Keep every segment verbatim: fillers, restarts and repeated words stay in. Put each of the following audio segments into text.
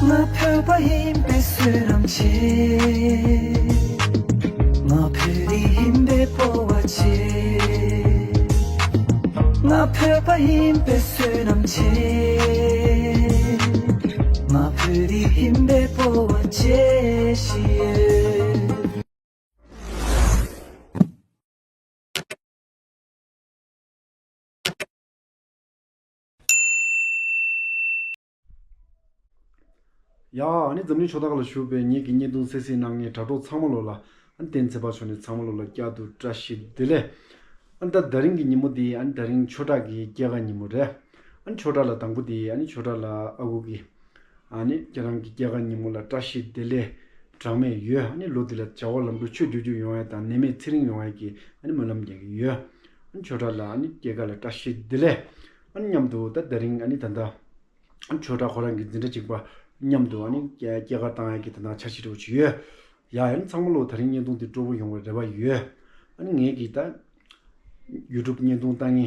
ང་བོད་པ་ཡིན་པའི་བསོད་ནམས་ཆེ། ང་བོད་རིགས་ཡིན་པའི་སྤོབས་པ་ཆེ། ང་བོད་པ་ཡིན་པའི་བསོད་ནམས་ཆེ། ང་བོད་རིགས་ཡིན་པའི་སྤོབས་པ་ཆེ་ཞིག་ཡོད། ཡ། ཨ་ནི་འཛམ་གླིང་ཕྱོགས་གཏོགས་ལ་བཞུགས་པའི་ངེད་ཀྱི་བརྙན་ཐུང་གསན་གཟིགས་གནང་མཁན་དྲ་གྲོགས་ཚང་མ་ལོ་ལ། ཨ་ནི་བསྟན་འཛིན་ཚེ་དཔག་མཆོག་ནས་ཚང་མ་ལོ་ལ་བསྐྱར་དུ་བཀྲ་ཤིས་བདེ་ལེགས། ཨ་ནི་ད་ད་རིང་གི་ཉིན་མོ་འདི་ཨ་ནི་ད་རིང་ཆོས་གྲགས་ཀྱི་སྐྱེས་སྐར་ཉིན་མོ་རེད། ཨ་ནི་ཆོས་གྲགས་ལ་དང་པོ་འདི་ཨ་ནི་ཆོས་གྲགས་ལ་ཨ་ཁུ་གིས། ཨ་ནི་ཁྱེད་རང་གི་སྐྱེས་སྐར་ཉིན་མོ་ལ་བཀྲ་ཤིས་བདེ་ལེགས་གྲངས་མེད་ཡོད། ཨ་ནི་ལོ་འདི་ལ་བྱ་བ་ལམ་འགྲོ་ཆོས་བསྒྱུར་རྒྱུ་ཡོང་ཡ་དང་ནད་མེད་ཚེ་རིང་ཡོང་ཡ་གི་ཨ་ནི་སྨོན་ལམ་རྒྱག་གི་ཡོད། ཨ་ནི་ཆོས་གྲགས་ལ་ཨ་ནི་སྐྱེས་སྐར་ལ་བཀྲ་ཤིས་བདེ་ལེགས། ཨ་ནི་མཉམ་དུ་ད་ད་རིང་ཨ་ནི་ད་ལྟ་ཨ་ནི་ཆོས་གྲགས་ཁོ་རང་གི་འཛིན་གྲྭ་གཅིག་པ་མཉམ་དུ་ཨ་ནི་སྐྱེས་སྐར་བཏང་ཡ་གི་ད་ལྟ་འཆར་གཞི་འདྲ་བོ་ཅིག་ཡོད། ཡ་ཡ། ཨ་ནི་ཚང་མ་ལོ་ད་རིང་བརྙན་ཐུང་འདི་སྤྲོ་པོ་ཡོང་བའི་རེ་བ་ཡོད། ཨ་ནི་ངེད་ཀྱི་ད་ཡུ་ཊུབ་བརྙན་ཐུང་ལྟ་མཁན།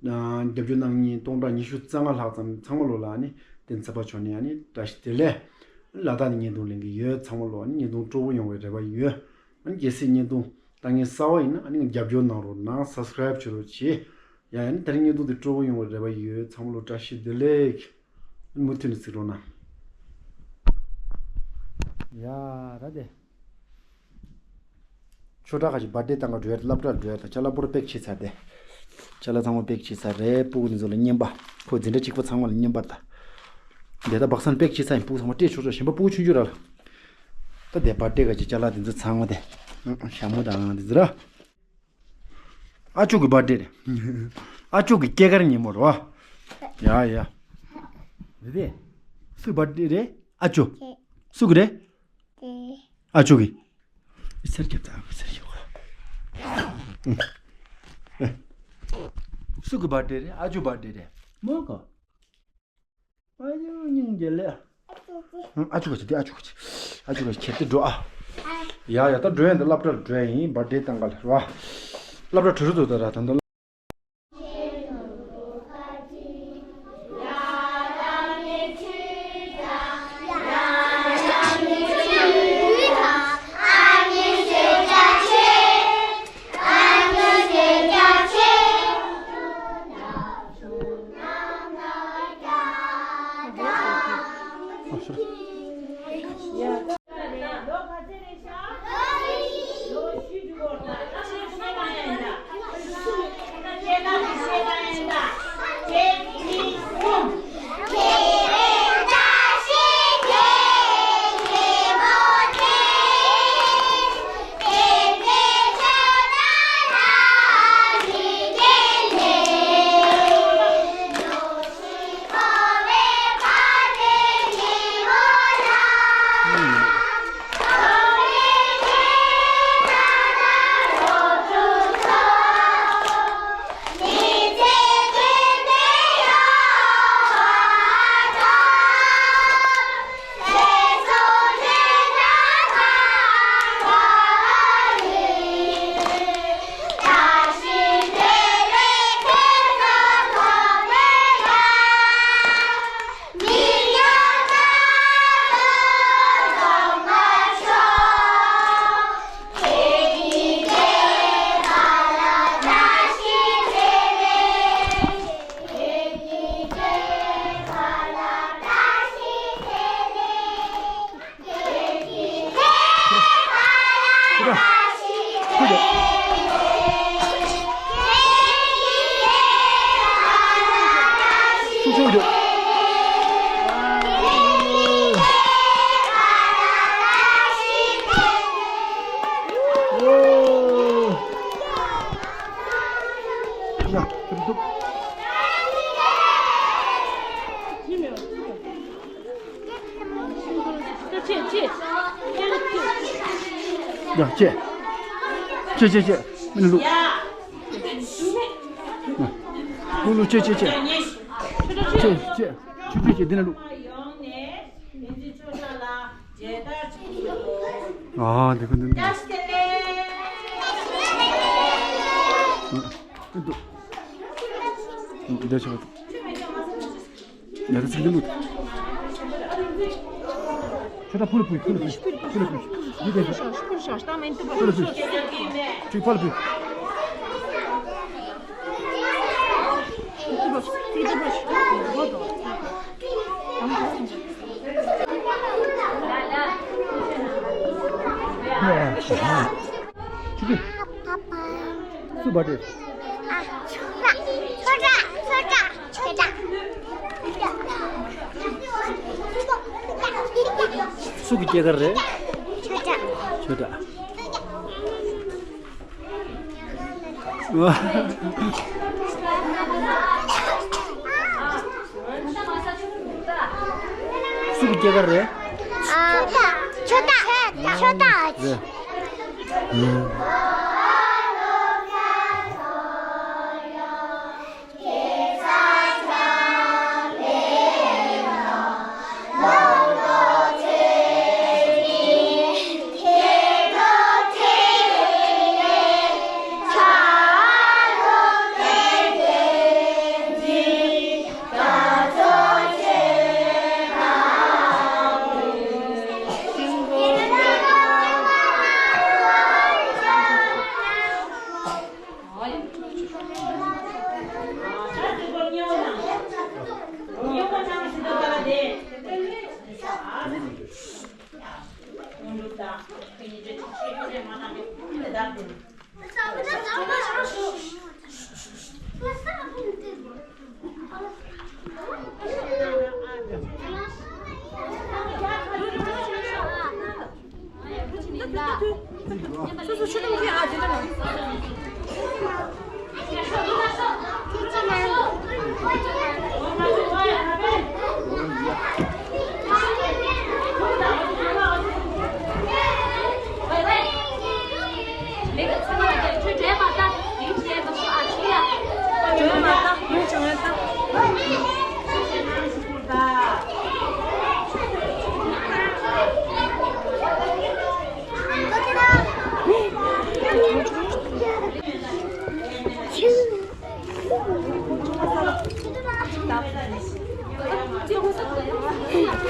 ཨ་ནི་རྒྱབ་སྐྱོར་གནང་མཁན་སྟོང་ཕྲག་ཉི་ཤུ་རྩ་ལྔ་ལྷག་ཙམ་ཚང་མ་ལོ་ལ་ཨ་ནི་བསྟན་འཛིན་ཚེ་དཔག་མཆོག་ནས་ཨ་ནི་བཀྲ་ཤིས་བདེ་ལེགས། ཨ་ནི་ལ་དྭགས་ནས་བརྙན་ཐུང་ལེན་གྱི་ཡོད། ཚང་མ་ལོ་ཨ་ནི་བརྙན་ཐུང་སྤྲོ་པོ་ཡོང་བའི་རེ་བ་ཡོད། ཨ་ནི་གལ་སྲིད་བརྙན་ཐུང་ལྟ་མཁན་གསར་པ་ཡིན་ན་ཨ་ནི་རྒྱབ་སྐྱོར་གནང་རོགས་གནང་། སབ་སི་ཀ་རེབ་བྱེད་རོགས་བྱེད། ཡ་ཡ། ཨ་ནི་ད་རིང་བརྙན་ཐུང་འདི་སྤྲོ་པོ་ཡོང་བའི་རེ་བ་ཡོད། ཚང་མ་ལོ་བཀྲ་ཤིས་བདེ་ལེགས། ཨ་ནི་མུ་མཐུད་ནས་གཟིགས་རོགས་གནང་། ཡ་ར་དེ། ཆོས་གྲགས་ཁ་ཅིག་བར་ཐི་ཌེ་བཏང་ག་འགྲོ་ཡ་དང་སློབ་གྲྭར་འགྲོ་ཡ་དང་ཅ་ལག་པོ་ར་པེག་བྱས་ཚར་ཏེ། ཅ་ལག་ཚང་མ་པེག་བྱས་ཚར་རེད། སྤུ་གུ་འདི་ཚོ་ལ་རྔན་པ། ཁོ་འཛིན་གྲྭ་གཅིག་པ་ཚང་མ་ལ་རྔན་པ་ད། འདི་ད་སྦག་སང་པེག་བྱས་ཚར་ཡིན། སྤུ་གུ་ཚང་མ་སྤྲད་ཆོག་ཆོག་གཞན་པ་སྤུ་གུ་ཆུང་ཆུང་ར་ལ། ད་དེ་བར་ཐི་ཌེ་ག་ཅིག་ཅ་ལག་འདི་ཚོ་ཚང་མ་དེ། ཨང་ཨང་ཞྭ་མོ་དང་འདི་ཚོ་ར། ཨ་ཅོ་གི་བར་ཐི་ཌེ་རེད། ཨ་ཅོ་གི་སྐྱེས་སྐར་ཉིན་མོ་རེད་བ། ཡ་ཡ། རེད་དེ། སུའི་བར་ཐི་ཌེ་རེད། ཨ་ཅོ། སུ་གི་རེད། ཨ་ཅོ་གི། སེར་སྐྱ་དང་སེར་སྐྱ། སུ་གི་བར་ཐི་ཌེ་རེད། ཨ་ཅོ་བར་ཐི་ཌེ་རེད། མོ་གོ། ཨ་ཅོ་སྙིང་རྗེ་ལེ། ཨ་ཅོ་ག་ཅི་དེ། ཨ་ཅོ་ག་ཅི། ཨ་ཅོ་ག་ཅི་ཁྱེར་ཏེ་འགྲོ་ཨ། ཡ་ཡ། ད་འགྲོ་ཡ་འདི་སློབ་གྲྭར་འགྲོ་ཡ་ཡིན། བར་ཐི་ཌེ་བཏང་ག་ལ་ར། སློབ་གྲྭ་གྲོལ་རུ་འདུག་ད་ར་ད་འདི། ཡ། ཅེ། ཅེ་ཅེ་ཅེ། མི་ལ་ལུ། ལུ་ལུ། ཅེ་ཅེ་ཅེ། ཅེ་ཅེ། ཆུ་ཅེ་ཅེ། འདི་ལ་ལུ། ཨ་འདི་ཁོ་འདི་འདི། འདི་ཆ། ཡ་ད་ཚིག་འདི་ལུ། ཕུ་ལ་ཕུ་ཕུ་ལ་ཕུ་ཕུ་ལ་ཕུ། འདི་དེ་ཕུ་ཕུ་ཕུ། ཅིག་ཕར་ལ་ཕུ། ཆུ་གི། སུ་བར་ཌེ། ཨ། ཆོ་གྲགས། ཆོ་གྲགས། ཆོ་གྲགས། ཆོ་གྲགས། སུ་གི་སྐྱེས་སྐར་རེད། ཆོ་གྲགས། ཆོ་གྲགས། སུ་གི་སྐྱེས་སྐར་རེད། ཨ། ཆོ་གྲགས། ཆོ་གྲགས། རེད།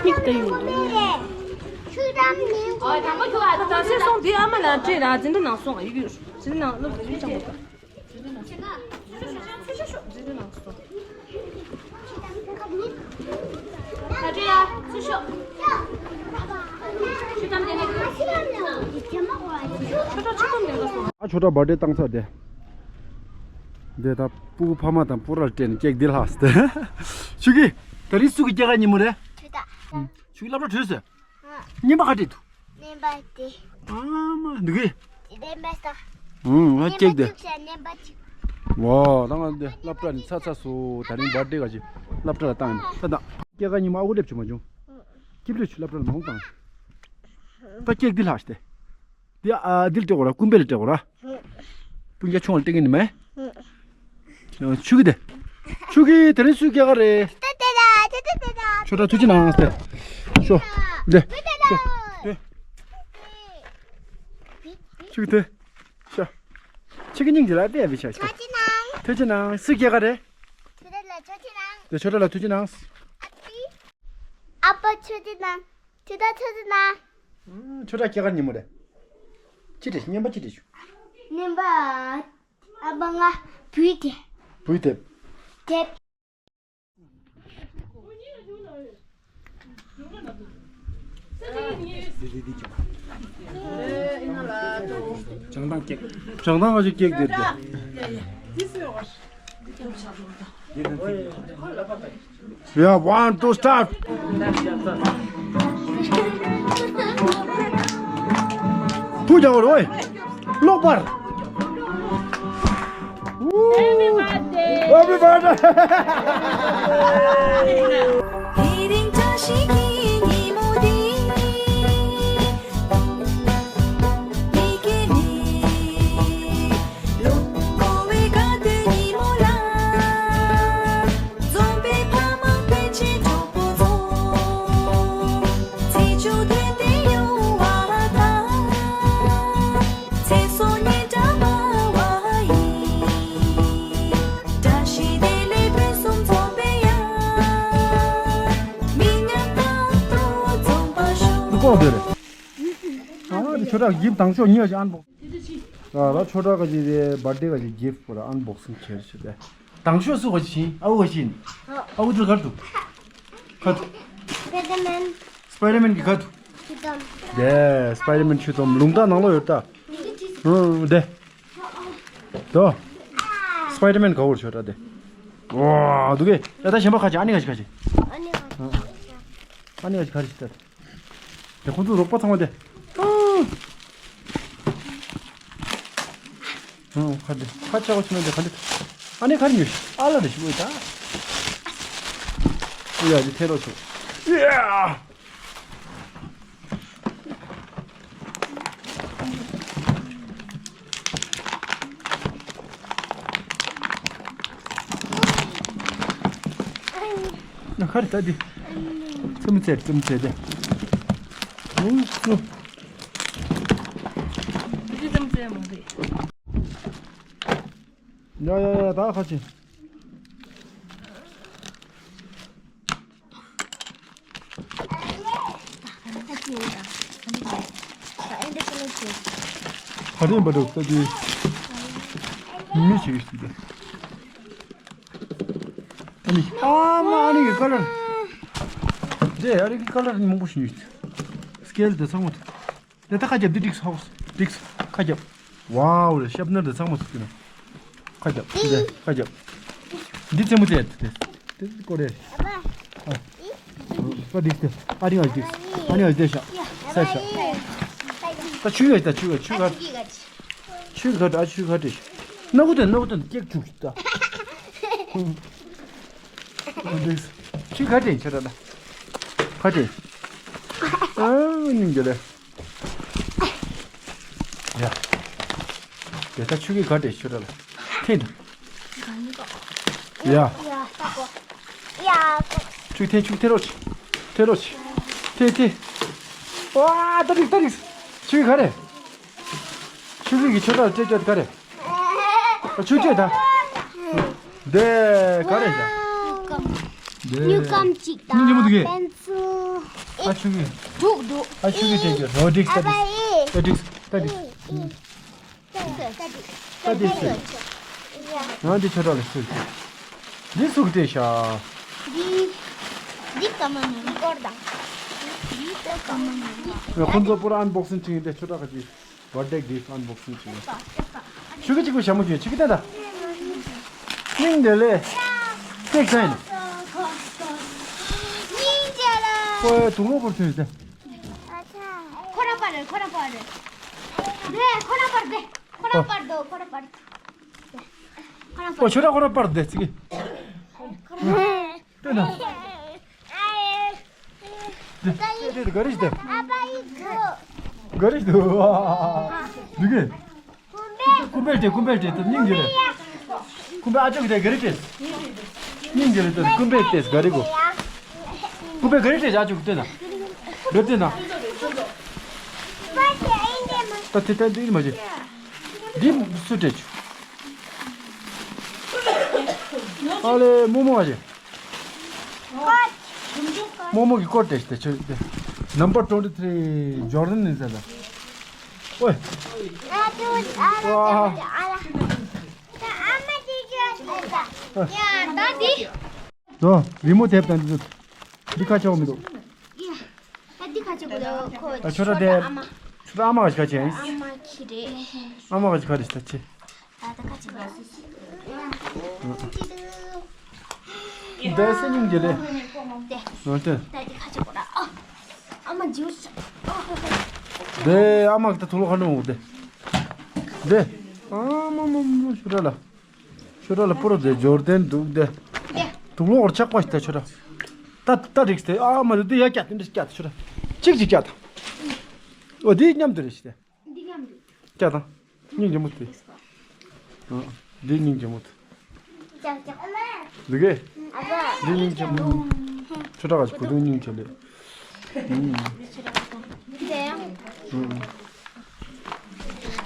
མིག་ལྟ་ཡོང་འདུག་ད་སེ་སོང་དེ་ཨ་མ་ལ་སྤྲད་ར། འཛིན་གྲྭ་ནང་སོང་ཨ། ཡི་གེ་འཛིན་གྲྭ་ནང་སློབ་ཁྲིད་ཅང་མོ་ད། འཛིན་གྲྭ་ནང་སོང་། ད་སྤྲད་ཡ་ཚུར་ཤོག་ཆུ་དམ་དེ་ནས་ཆུ་དམ་དེ་ནས་སོང་། ཨ། ཆོ་གྲགས་བར་ཌེ་བཏང་ཚར་དེ། དེ་ད་སྤུ་གུ་ཕ་མ་དང་སྤུ་ར་སྤྲད་ནས་ཀེག་འདི་ལྷག་སྟེ། ཆུ་གི། ད་རིང་སུ་གི་སྐྱེས་སྐར་ཉིན་མོ་རེད། ཆུ་ད། ཆུ་གི་སློབ་གྲྭ་གྲོལ་སོང་། རྔན་པ་ག་སྤྲད་འདུག་རྔན་པ་དེ། ཨ་མ་འདུག་གི། རྔན་པ་ས། ཨང་། ང་ཀེག་དེ། རྔན་པ་བཅུ་ས། རྔན་པ་བཅུ། ཝ། ད་ང་འདི་སློབ་གྲྭ་ནས་ཚར་ཚར་སོང་། ད་རིང་བར་ཌེ་ག་ཅིག་སློབ་གྲྭ་ལ་བཏང་ཡིན། ད་ད་སྐྱེས་སྐར་ཉིན་མོ་ཨ་ཁུ་སླེབས་བྱུང་མ་བྱུང་། སྐྱིད་སྡུག་ཆུ་སློབ་གྲྭ་ལ་མ་འོང་བཏང་། ད་ཀེག་འདི་ལྷག་སྟེ། འདི་ཨ་འདིར་སྤྲད་དགོས་ར། ཀུན་ཕན་ལ་སྤྲད་དགོས་ར། སྤུན་ཀྱག་ཆུང་བ་ལ་སྤྲད་མཁན་ནི་མེད། ཆུ་གི་དེ། ཆུ་གི་དེ་རིང་སུའི་སྐྱེས་སྐར་རེད། ཆོ་གྲགས་ཐུགས་རྗེ་གནང་སྟེ། ཤོ། འདི། ཤོ། དེ། ཆུ་གི་དེ། ཤོ། ཆུ་གི་སྙིང་རྗེ་ལ་དཔེ་ཡག་པོ་ཆགས་ཤག་ཐུགས་རྗེ་གནང་། ཐུགས་རྗེ་གནང་། སུའི་སྐྱེས་སྐར་རེད། ཆོ་གྲགས་ལ་ཐུགས་རྗེ་གནང་། དེ་ཆོ་གྲགས་ལ་ཐུགས་རྗེ་གནང་། ཨ་ཕི། ཨ་ཕ་ཐུགས་རྗེ་གནང་། ཐུགས་རྗེ་གནང་། ཨ། ཆོ་གྲགས་སྐྱེས་སྐར་ཉིན་མོ་རེད། ཅི་སྤྲད། རྔན་པ་ཅི་སྤྲད་བྱུང་། རྔན་པ། ཨ་ཕ་ང་བུའི་དེབ། བུའི་དེབ། དེབ། བྱང་ཐང་ཀེག། བྱང་ཐང་ང་ཅིག་ཀེག་དེ་དེ། Yeah, one, two, start. ཐུགས་རྒྱལ་བ་རོལ། ལོག་པར། Happy birthday. དེ་རིང་བཀྲ་ཤིས་ཀྱི་ཉིན་མོ་འདི། མི་སྐྱེ་མེད། ལོ་འཁོར་བའི་དགའ་སྟོན་ཉིན་མོ་ལ། འཛོམས་པའི་ཕ་མ་སྤུན་མཆེད་གྲོགས་པོ་ཚོ། ཚེས་བཅུ་ཐོན་ཏེ་ཡོང་བ་དང་། ཚེ་སྲོག་སྙན་གྲགས་སྨྲ་བ་ཡིས། བཀྲ་ཤིས་བདེ་ལེགས་ཕུན་སུམ་ཚོགས་པའི་ཡང་། མི་ཉམས་པ་ ཀོག་དེ་རེད། ཨ་དེ་ཆོས་གྲགས་གི་གིབ་དང་ཤོག་ཉོས་ཀྱི་ཨན་བོག་སིང་། ཨ་ར་ཆོས་གྲགས་གི་དེ་བར་ཌེ་གི་གིབ་པོ་ར་ཨན་བོག་སིང་བྱས་ཤི་དེ། དང་ཤོག་སུ་ག་ཅི་ཨ་བོ་ཤིན། ཨ་བོ་དེ་གར་དུ། གར་དུ། སྤའི་ཌར་མེན། སྤའི་ཌར་མེན་གི་གར་དུ། ཆུ་དོམ། དེ་སྤའི་ཌར་མེན་ཆུ་དོམ་ལུང་དག་ནང་ལོ་ཡོད་ད། ཨུང་དེ། དོ། སྤའི་ཌར་མེན་ག་བོར་ཆོས་གྲགས་དེ། ཨོ་དུ་གེ་ད་ད་གཞན་པ་ཁ་ཅི་ཨ་ནི་ག་ཅི་ཁ་ཅི། ཨ་ནི་ག་ཅི་ཁ་ཅི་ད། དེ་ཁོང་ཚོ་རོགས་པ་ཚང་མ་དེ། ཨང་། ཁ་དེ་ཁ་ཆག་པ་ཆུ་ན་དེ་ཁ་དེ། ཨ་ནི་ཁ་ཉོས་ཤི་ཨ་ལ་རེ་ཞིག་འོས་ད། ཨུ་ཡ་དེ་ཐེ་རོ་ཆོ། ཨུ་ཡ། ན་ཁར་ད་དེ། ཙམ་ཙེར་ཙམ་ཙེར་དེ། ཨུ་ཙུ། དེ་ཙམ་ཙེར་མ་རེད། ཡ་ཡ་ཡ་ད་ཁ་ཆེ། ཧ་རིན་པ་འདུག་ད་དུས། མི་ཞིག་ཞིག་ད། ཨ་ནི་ཨ་མ་ཨ་ནི་གི་ཀ་ལར། དེ་ཨ་རི་གི་ཀ་ལར་མང་པོ་ཞིག་ཡོད། སི་ཀེལ་དེ་ཚང་མ་འདུག་དེ་ད་ཁ་རྒྱབ་འདི་འགྲིག་སོང་། འགྲིག་ཁ་རྒྱབ། ཝའོ་རེ་ཤབ་ནར་དེ་ཚང་མ་ཚུགས་ཀྱི་ན། ཁ་རྒྱབ་འདི་ཁ་རྒྱབ། འདི་རྩེ་མོ་རྩེ་དེ་དེ་དེ་ཀོ་རེ། ཨ་འདི་དེ་ཨ་རི་ང་འདི་ཨ་རི་ང་འདི་ཤ་ཨ་རི་ང་འདི་ཤ་ས་ཤ། ད་ཆུ་ཡོད་ད་ཆུ་ཡོད་ཆུ་ག་ཆུ་ག་ད་ཆུ་ག་དེ་ཤ། ན་གུ་དེ་ན་གུ་དེ་ཀེག་ཆུ་ད། ཆུ་ག་དེ་ཆ་ད་ད་ག་དེ། ཨ་ནི་འདི་ལེ། ཡ། དེ་ལྟ་ཆུ་གི་ག་དེ་ཆུ་ར་ལ། ཐེན་དང་། ཡ། ཆུ་ཐེན་ཆུ་ཐེ་རོ་ཆི། ཐེ་རོ་ཆི། ཐེ་ཐེ། ཝ་ད་རིག་ད་རིག་ཆུ་གི་ག་རེ། ཆུ་གི་གི་ཆུ་ར་ལ་ཅེ་ཅེ་ག་རེ། ཆུ་ཅེ་ད། དེ་ག་རེ་ད། དེ། ཉུ་ཀམ་ཅིག་དང་། ཉུ་ཉུ་མོ་དུ་གེ། པན་སུ། ཨ་ཆུ་གི། དྲུག་འདུག་ཨ་ཆུ་གི་ཅེ་ཅེ་རོ་ཏིག་ས་ཏིག་ས་ཏིག་ས་ཏིག་ས་ཏིག་ས་ཏིག་ང་འདི་ཆོ་གྲགས་ལ་སུ་ཅེ། འདི་སུ་གི་ཏེ་ཤ། འདི་འདི་ཀ་མ་ནི་སྐོར་དང་། འདི་ཀ་མ་ནི། ཁོང་ཚོ་པུ་ར་ཨན་བོག་སིང་བྱེད་ཀྱི་འདི་ཆོ་གྲགས་ག་ཅི། བར་ཌེ་གིཕ་ཨན་བོག་སིང་བྱེད། ཆུ་གི་གཅིག་པུ་ཞྭ་མོ་བྱོས་ཆུ་གི་ལྟ་ད། སྙིང་དེ་ལས། ཏེག་ས་ཡིན། ཁོའི་དུག་ལོག་པོར་བྱོས་ཏེ། ཁོ་ར་པར་རེད་ཁོ་ར་པར་རེད། དེ་ཁོ་ར་པར་དེ་ཁོ་ར་པར་དོ་ཁོ་ར་པར། ཁོ་ར་པར། ཨོ་ཆུ་ར་ཁོ་ར་པར་དེ་ཚིག་གི། ལྟོས་ན། དེ་དེ་ག་རེ་ཞིག་དེ། ག་རེ་ཞིག་དེ། འདི་གི། ཀུམ་པེ་དེ་ཀུམ་པེ་དེ་དེ་སྙིང་རྗེ་རེད། ཀུམ་པེ་ཨ་ཅོག་དེ་ག་རེ་དེ། སྙིང་རྗེ་རེད་དེ་ཀུམ་པེ་དེ་ག་རེ་གོ། ཀུམ་པེ་ག་རེ་དེ་ཨ་ཅོག་དེ་ན། རེད་དེ་ན། ད་དེ་ད་འདི་མ་བྱེད། འདི་སུ་སྤྲད་ཆུ། ཨ་ལེ་མོ་མོ་བ་བྱེད། རྨོ་མོ་གི་སྐོར་དེ་དེ་ཆོས་དེ། Number twenty three Jordan ནི་ཟེར་ལ། ཨོའི། ཝ། དོ་རི་མོ་དེབ་དང་འདི་ཚོ། འདི་ཁ་ཆེ་བ་མི་འདུག་ད་ཆོ་ར་དེ། ཆོ་ར་ཨ་མ་ག་ཞིག་ཁ་ཆེ་ཡིན། ཨ་མ་ག་ཞིག་ཁ་རེ་ཞིག་ད་ཆེ། ད་ད་ཁ་ཆེ་བ། འདི་སེ་སྙིང་རྗེ་ལེ། དེ། འོན་ཏེ། ད་དེ་ཁ་ཆེ་གོ་ར། ཨ། ཨ་མ་འཇིགས་སོང་། དེ་ཨ་མ་གི་ད་ཐུག་ལོ་ཁ་ནོ་འོ་དེ། དེ། ཨ་མ་མ་མ་ཆུ་ར་ལ། ཆུ་ར་ལ་པུ་རོ་དེ་འབྱོར་ལྡན་འདུག་དེ། དེ། ཐུག་ལོ་ཁར་ཆག་པ་ཞིག་ད་ཆུ་ར། ད་ད་རིགས་དེ་ཨ་མ་དེ་ཡ་སྐྱ་དེ་འདྲ་སྐྱ་ད་ཆུ་ར། གཅིག་གཅིག་སྐྱ་ད། འོ་དེ་མཉམ་དུ་རེད་ཞིག་དེ། འདི་མཉམ་དུ། ལྕགས་དང་། སྙིང་རྗེ་མོ་དེ། ཨ། འདི་སྙིང་རྗེ་མོ་དེ། ལྕགས་ལྕགས། འདི་གས། ཨ་ཕ། འདི་སྙིང་རྗེ་མོ། ཆུ་ཁྲག་ག་ཞིག་བུ་དུང་སྙིང་རྗེ་ལེ། ཨུམ། ཆུ་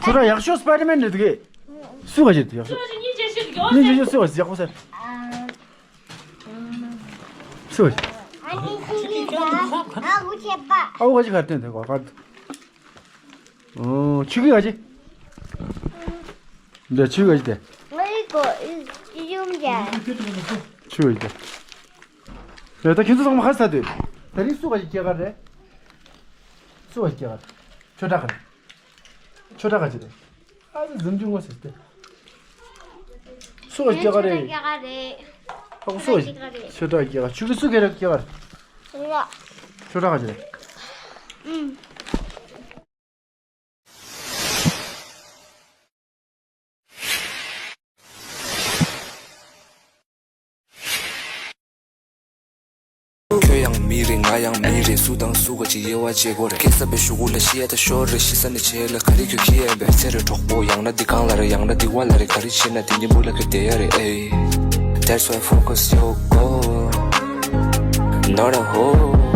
ཁྲག་ཡག་ཤོས་སྤའི་ཌར་མེན་ནི་འདི་གས། སུ་ག་ཞིག་ཡག་ཤོས། སྙིང་རྗེ་ཤོས་སུ་ག་ཞིག་ཡག་པོ་ཟེར། སུ་ག་ཞིག་ཨ་ཁུ་ཆེ་པ། ཨ་ཁུ་ག་ཅི་གར་སྟོན་དེ་གོ་གར། ཨོ་ཆུ་གི་ག་ཅི། འདི་ཆུ་གི་ག་ཅི་དེ། ང་ཡི་གོ་ཡུམ་ཡ། ཆུ་གི་ག་ཅི་དེ། ཡ་ད་ཁྱེད་ཚོ་ཚང་མ་ཧ་ས་དུས། ད་རིང་སུ་ག་ཅི་སྐྱེ་ག་རེད། སུ་ག་ཅི་སྐྱེ་ག་རེད། ཆོས་གྲགས་ག་རེད། ཆོས་གྲགས་ག་ཅི་རེད། ཨ་ཙི་འཛུམ་ཆུང་ངོ་ཟེར་ཏེ། སུ་ག་སྐྱེ་ག་རེད། སྐྱེ་ག་རེད། ཨ་ཁུ་སུ་ག་ཆོས་གྲགས་སྐྱེ་ག་རེད། ཆོས་གྲགས་སྐྱེ་ག་ཆུ་གི་སུ་ག་རེད་སྐྱེ་ག་རེད། ཆོས་གྲགས་ག་ཅི་རེད། ཨུམ། ཁྱོད་ཡང་མི་རེད། ང་ཡང་མི་རེད། སུ་དང་སུ་ག་ཅིག་དབྱེ་བ་འབྱེད་དགོས་རེད། སྐྱེ་ས་པའི་གཞུག་གུ་ལ་ཤི་ཡ་ད་ཤོར་རེད། ཤི་ས་ནས་བྱེད་ལ་ག་རེ་ཁྱོད་ཁྱི་ཡན་པའི་ཚེ་རེད་གྲོགས་པོ། ཡང་ན་འདི་གང་ལ་རེད། ཡང་ན་འདི་བ་ལ་རེད། ག་རེ་བྱེད་ན་འདི་ཉིན་བུ་ལ་ཁྱོད་བསྡད་ཡ་རེད། ཨེ། That's why focus your goal, not a hole.